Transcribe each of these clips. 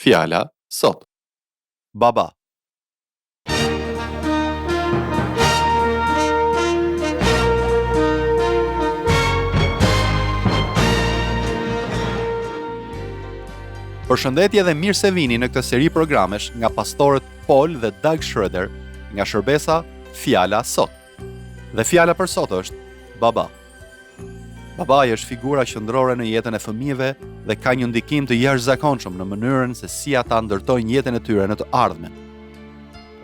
Fjala sot. Baba. Përshëndetje dhe mirë se vini në këtë seri programesh nga pastorët Paul dhe Doug Schroeder nga shërbesa Fjala sot. Dhe fjala për sot është baba. Babai është figura qendrore në jetën e fëmijëve dhe ka një ndikim të jashtëzakonshëm në mënyrën se si ata ndërtojnë jetën e tyre në të ardhmen.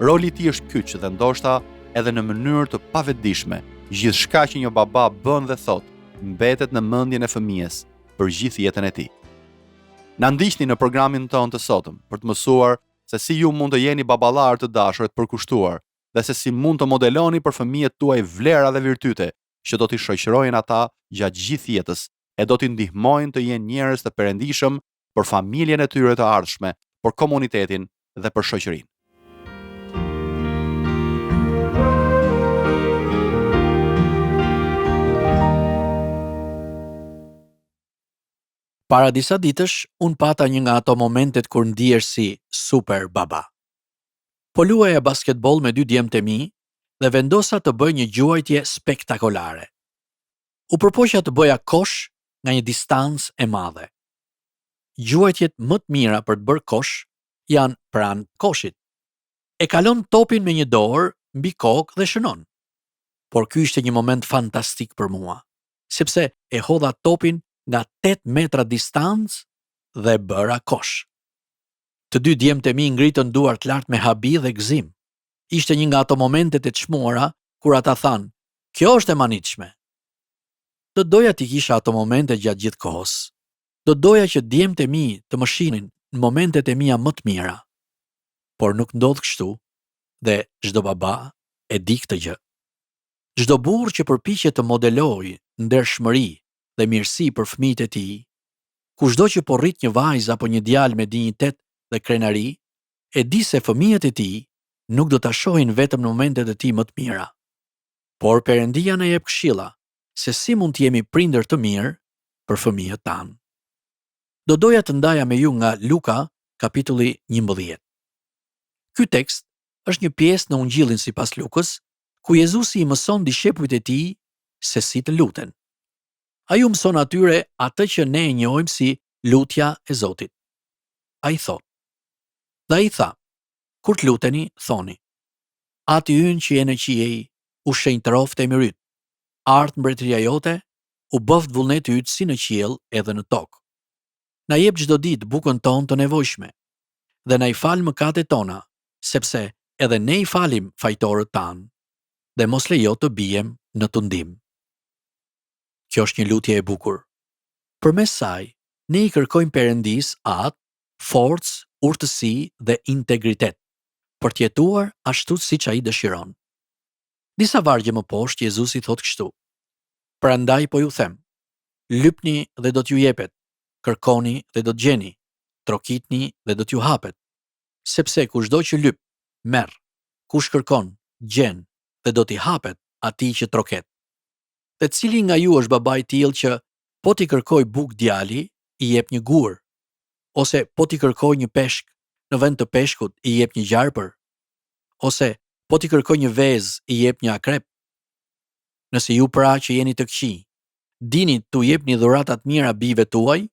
Roli i tij është kyç dhe ndoshta edhe në mënyrë të pavetëdijshme, gjithçka që një baba bën dhe thotë mbetet në mendjen e fëmijës për gjithë jetën e tij. Na ndiqni në programin tonë të sotëm për të mësuar se si ju mund të jeni baballarë të dashur e të përkushtuar dhe se si mund të modeloni për fëmijët tuaj vlera dhe virtyte që do t'i shoqërojnë ata gjatë gjithë jetës e do t'i ndihmojnë të jenë njerëz të perëndishëm për familjen e tyre të ardhshme, për komunitetin dhe për shoqërinë. Para disa ditësh, unë pata një nga ato momentet kur ndihesh si super baba. Po luaja basketboll me dy djemtë e mi dhe vendosa të bëj një gjuajtje spektakolare. U përpoqa të bëja kosh nga një distancë e madhe. Gjuajtjet më të mira për të bërë kosh janë pranë koshit. E kalon topin me një dorë mbi kokë dhe shënon. Por ky ishte një moment fantastik për mua, sepse e hodha topin nga 8 metra distancë dhe bëra kosh. Të dy djemtë e mi ngritën duart lart me habi dhe gëzim. Ishte një nga ato momentet e çmuara kur ata thanë, "Kjo është e mahnitshme." Do doja t'i kisha ato momente gjatë gjithë kohës. Do doja që djemtë e mi të më shihnin në momentet e mia më të mira. Por nuk ndodh kështu dhe çdo baba e di këtë gjë. Çdo burrë që përpiqet të modelojë ndershmëri dhe mirësi për fëmijët e tij, kushdo që po rrit një vajzë apo një djalë me dinjitet dhe krenari, e di se fëmijët e tij nuk do ta shohin vetëm në momentet e tij më të mira. Por Perëndia na jep këshilla se si mund të jemi prindër të mirë për fëmijët tanë. Do doja të ndaja me ju nga Luka, kapitulli 11. Ky tekst është një pjesë në Ungjillin sipas Lukës, ku Jezusi i mëson dishepujt e tij se si të luten. Ai u mëson atyre atë që ne e njohim si lutja e Zotit. Ai thotë. Dhe ai tha, kur të luteni, thoni, Ati ynë që je në qiej, u shenjtëroftë emri yt. Ardhtë mbretëria jote, u bëftë vullneti yt si në qiell edhe në tokë. Na jep çdo ditë bukën tonë të nevojshme dhe na i fal mëkatet tona, sepse edhe ne i falim fajtorët tanë, dhe mos lejo të biem në tundim. Kjo është një lutje e bukur. Përmes saj, ne i kërkojmë Perëndisë Atë forcë, urtësi dhe integritet, për të jetuar ashtu siç ai dëshiron. Disa vargje më poshtë Jezusi thotë kështu: Prandaj po ju them, lypni dhe do t'ju jepet, kërkoni dhe do të gjeni, trokitni dhe do t'ju hapet. Sepse kushdo që lyp, merr, kush kërkon, gjen dhe do t'i hapet atij që troket. Dhe cili nga ju është baba i tillë që, po t'i kërkojë bukë djali, i jep një gur, ose po t'i kërkojë një peshk, në vend të peshkut i jep një gjarpër, ose po t'i kërkojë një vezë, i jep një akrep? Nëse ju pra që jeni të këqij, dini t'u jepni dhurata të mira bijve tuaj,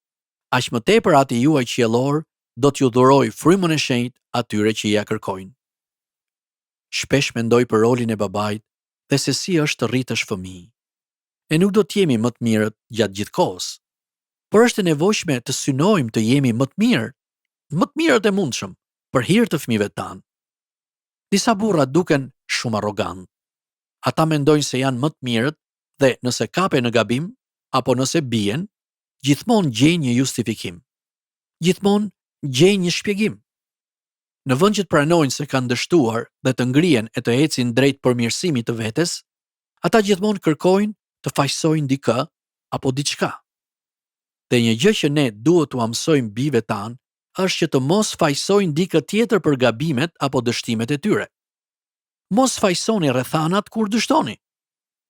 aq më tepër Ati juaj qiellor do t'ju dhurojë Frymën e Shenjtë atyre që ia kërkojnë. Shpesh mendoj për rolin e babait dhe se si është të rritësh fëmijë. Ne nuk do të jemi më të mirët gjatë gjithë kohës, por është e nevojshme të synojmë të jemi më të mirë, më të mirët e mundshëm për hir të fëmijëve tanë. Disa burra duken shumë arrogantë. Ata mendojnë se janë më të mirët dhe nëse kapen në gabim apo nëse bien, gjithmonë gjejnë një justifikim. Gjithmonë gjejnë një shpjegim. Në vend që të pranojnë se kanë dështuar dhe të ngrihen e të ecin drejt përmirësimit të vetes, ata gjithmonë kërkojnë të fajësojnë dikë apo diçka. Dhe një gjë që ne duhet t'ua mësojmë bijve tanë është që të mos fajësojnë dikë tjetër për gabimet apo dështimet e tyre. Mos fajësoni rrethanat kur dështoni.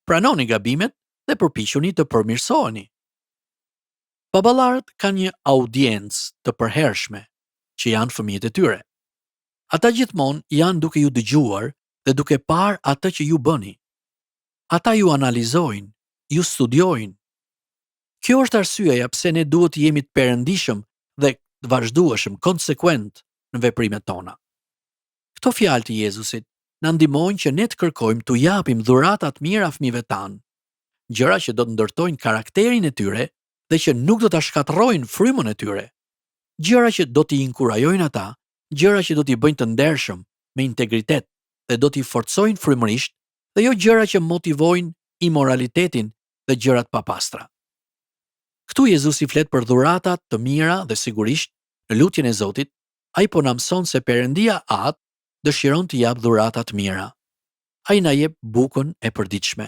Pranoni gabimet dhe përpiquni të përmirësoheni. Baballarët kanë një audiencë të përhershme. që janë fëmijët e tyre. Ata gjithmonë janë duke ju dëgjuar dhe duke parë atë që ju bëni. Ata ju analizojnë, ju studiojnë. Kjo është arsyeja pse ne duhet të jemi të perëndishëm dhe të vazhdueshëm, konsekuentë në veprimet tona. Këto fjalë të Jezusit na ndihmojnë që ne të kërkojmë t'u japim dhurata të mira fëmijëve tanë, gjëra që do të ndërtojnë karakterin e tyre dhe që nuk do ta shkatërrojnë frymën e tyre, gjëra që do t'i inkurajojnë ata, gjëra që do t'i bëjnë të ndershëm, me integritet dhe do t'i forcojnë frymërisht dhe jo gjëra që motivojnë imoralitetin dhe gjëra të papastra. Këtu Jezusi flet për dhurata të mira dhe sigurisht, në lutjen e Zotit, ai po na mëson se Perëndia Atë dëshiron të japë dhurata të mira. Ai na jep bukën e përditshme.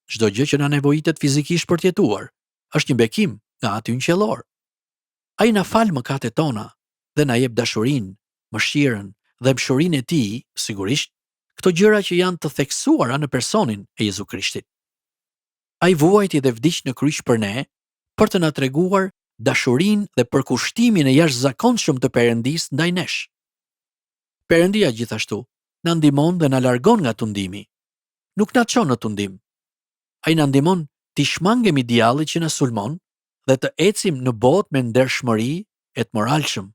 Çdo gjë që na nevojitet fizikisht për të jetuar, është një bekim nga Ati ynë Qiellor. Ai na fal mëkatet tona dhe na jep dashurinë, mëshirën, dhembshurinë e Tij, sigurisht, këto gjëra që janë të theksuara në personin e Jezu Krishtit. Ai vuajti dhe vdiq në kryq për ne, për të na treguar dashurinë dhe përkushtimin e jashtëzakonshëm të Perëndisë ndaj nesh. Perëndia gjithashtu na ndihmon dhe na largon nga tundimi. Nuk na çon në tundim. Ai na ndihmon t'i shmangemi djallit që na sulmon dhe të ecim në botë me ndershmëri e të moralshëm,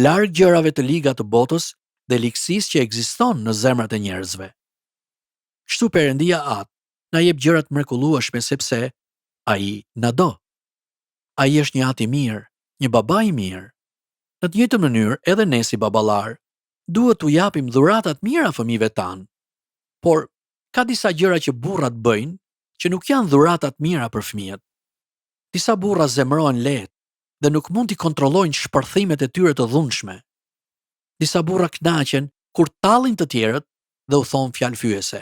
larg gjërave të liga të botës dhe ligësisë që ekziston në zemrat e njerëzve. Kështu Perëndia Atë na jep gjëra të mrekullueshme sepse Ai na do. Ai është një Atë i mirë, një Baba i mirë. Në të njëjtën mënyrë edhe ne si baballarë duhet t'u japim dhurata të mira fëmijëve tanë. Por, ka disa gjëra që burrat bëjnë që nuk janë dhurata të mira për fëmijët. Disa burra zemërohen lehtë dhe nuk mund t'i kontrollojnë shpërthimet e tyre të dhunshme. Disa burra kënaqen kur tallin të tjerët dhe u thonë fjalë fyese.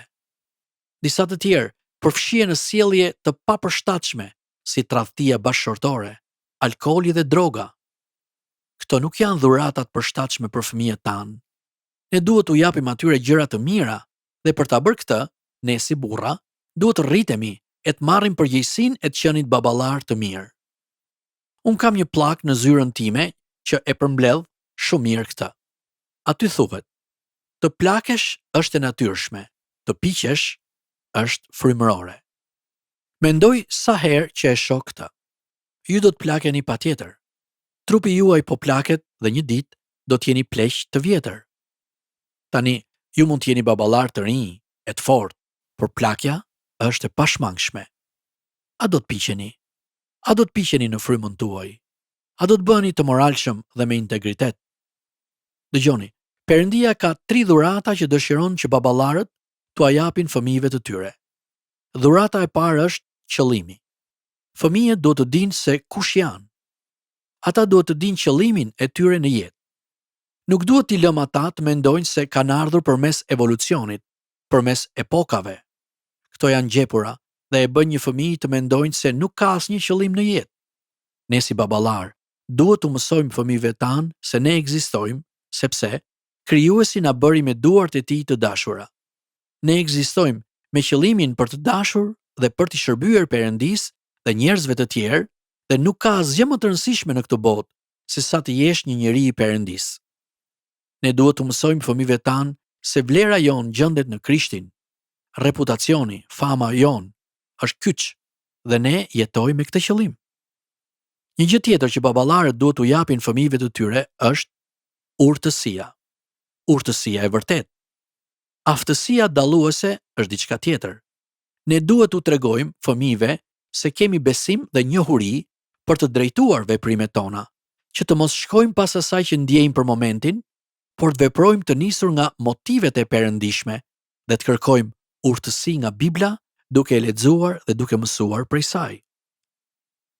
Disa të tjerë përfshihen në sjellje të papërshtatshme si tradhtia bashkëshortore, alkooli dhe droga. Këto nuk janë dhurata të përshtatshme për fëmijët tanë. Ne duhet t'u japim atyre gjëra të mira dhe për ta bërë këtë, ne si burra, duhet të rritemi e të marrim përgjegjësinë e të qenit baballarë të mirë. Unë kam një pllakë në zyrën time që e përmbledh shumë mirë këtë. Aty thuhet, Të plakesh është e natyrshme, të piqesh është frymërore. Mendoj sa herë që e shoh këtë. Ju do të plakeni patjetër. Trupi juaj po plaket dhe një ditë do të jeni pleq të vjetër. Tani, ju mund të jeni baballarë të rinj e të fortë, por plakja është e pashmangshme. A do të piqeni? A do të piqeni në frymën tuaj? A do të bëheni të moralshëm dhe me integritet? Dëgjoni, Perëndia ka tri dhurata që dëshiron që baballarët t'ua japin fëmijëve të tyre. Dhurata e parë është qëllimi. Fëmijët duhet të dinë se kush janë. Ata duhet të dinë qëllimin e tyre në jetë. Nuk duhet t'i lëmë ata të mendojnë se kanë ardhur përmes evolucionit, përmes epokave. Këto janë gjepura dhe e bëjnë një fëmijë të mendojnë se nuk ka asnjë qëllim në jetë. Ne si baballarë duhet t'u mësojmë fëmijëve tanë se ne ekzistojmë sepse Krijuesi na bëri me duart e tij të dashura. Ne ekzistojmë me qëllimin për të dashur dhe për t'i shërbyer Perëndisë dhe njerëzve të tjerë dhe nuk ka asgjë më të rëndësishme në këtë botë se sa të jesh një njeri i Perëndisë. Ne duhet t'u mësojmë fëmijëve tanë se vlera jonë gjendet në Krishtin. Reputacioni, fama jonë, është kyç dhe ne jetojmë me këtë qëllim. Një gjë tjetër që baballarët duhet t'u japin fëmijëve të tyre është urtësia. Urtësia e vërtetë. Aftësia dalluese është diçka tjetër. Ne duhet t'u tregojmë fëmijëve se kemi besim dhe njohuri për të drejtuar veprimet tona, që të mos shkojmë pas asaj që ndjejmë për momentin, por të veprojmë të nisur nga motivet e perëndishme dhe të kërkojmë urtësi nga Bibla duke e lexuar dhe duke mësuar prej saj.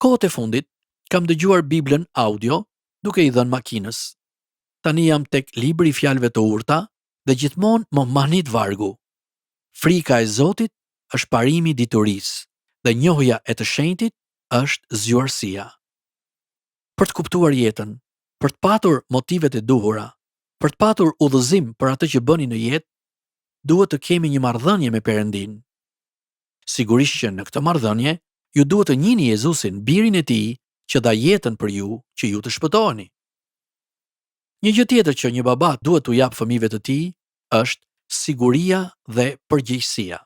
Kohët e fundit kam dëgjuar Biblën audio duke i dhënë makinës. Tani jam tek libri i fjalëve të urta dhe gjithmonë më mahnit vargu. Frika e Zotit është parimi i diturisë dhe njohja e të shenjtit është zgjuarsia. Për të kuptuar jetën, për të patur motivet e duhura, për të patur udhëzim për atë që bëni në jetë, duhet të kemi një marrëdhënie me Perëndinë. Sigurisht që në këtë marrëdhënie ju duhet të njihni Jezusin, Birin e Tij, që dha jetën për ju, që ju të shpëtoheni. Një gjë tjetër që një baba duhet t'u japë fëmijëve të tij është siguria dhe përgjegjësia.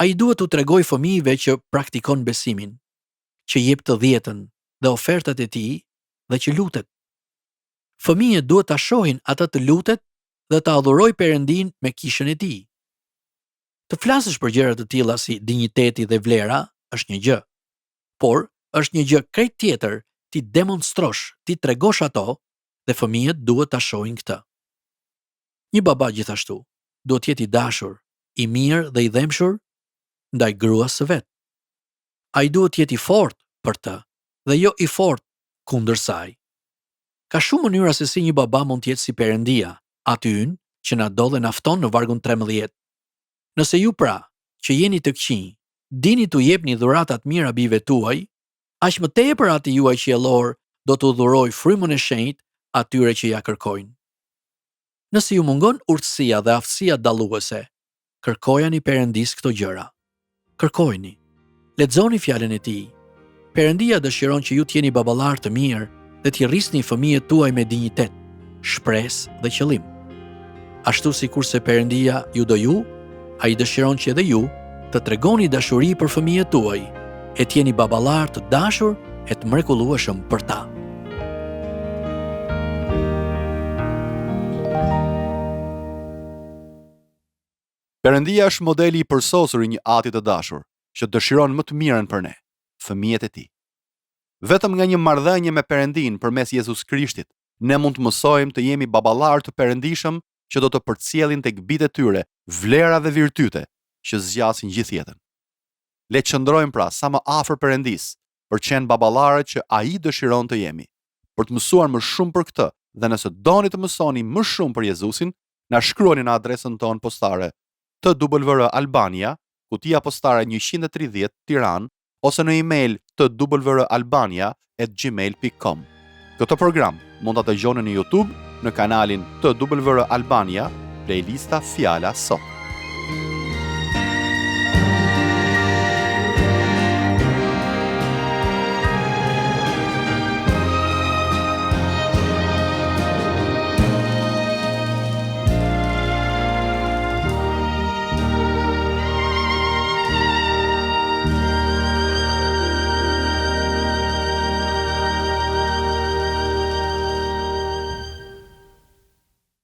Ai duhet t'u tregojë fëmijëve që praktikon besimin, që jep të dhjetën dhe ofertat e tij dhe që lutet. Fëmijët duhet ta shohin atë të lutet dhe të adhurojë Perëndinë me kishën e tij. Të flasësh për gjëra të tilla si dinjiteti dhe vlera është një gjë, por është një gjë krejt tjetër t'i demonstrosh, t'i tregosh ato dhe fëmijët duhet ta shohin këtë. Një baba gjithashtu duhet të jetë i dashur, i mirë dhe i dhembshur ndaj gruas së vet. Ai duhet të jetë i fortë për të dhe jo i fortë kundër saj. Ka shumë mënyra se si një baba mund të jetë si Perëndia, Ati ynë, që na do dhe na fton në vargun 13. Nëse ju pra, që jeni të këqinj, dini t'u jepni dhurata të mira bijve tuaj, aq më tepër Ati juaj qiellor do t'u dhurojë Frymën e Shenjtë atyre që ia kërkojnë. Nëse ju mungon urtësia dhe aftësia dalluese, kërkojani Perëndisë këto gjëra. Kërkojini. Lexoni Fjalën e Tij. Perëndia dëshiron që ju të jeni baballarë të mirë dhe t'i rrisni fëmijët tuaj me dinjitet, shpresë dhe qëllim. Ashtu sikurse Perëndia ju do ju, Ai dëshiron që edhe ju të tregoni dashuri për fëmijët tuaj e të jeni baballarë të dashur e të mrekullueshëm për ta. Perëndia është modeli i përsosur i një ati të dashur, që dëshiron më të mirën për ne, fëmijët e tij. Vetëm nga një marrëdhënie me Perëndinë përmes Jezus Krishtit, ne mund të mësojmë të jemi baballarë të perëndishëm që do të përcjellin tek bijtë e tyre vlera dhe virtyte që zgjasin gjithë jetën. Le të qëndrojmë pra sa më afër Perëndisë, për të qenë baballarët që Ai dëshiron të jemi. Për të mësuar më shumë për këtë dhe nëse doni të mësoni më shumë për Jezusin, na shkruani në adresën tonë postare TWR Albania, kutia postare 130, Tiranë, ose në email twralbania@gmail.com. Këtë program mund ta dëgjoni në YouTube në kanalin TWR Albania, playlista Fjala Sot.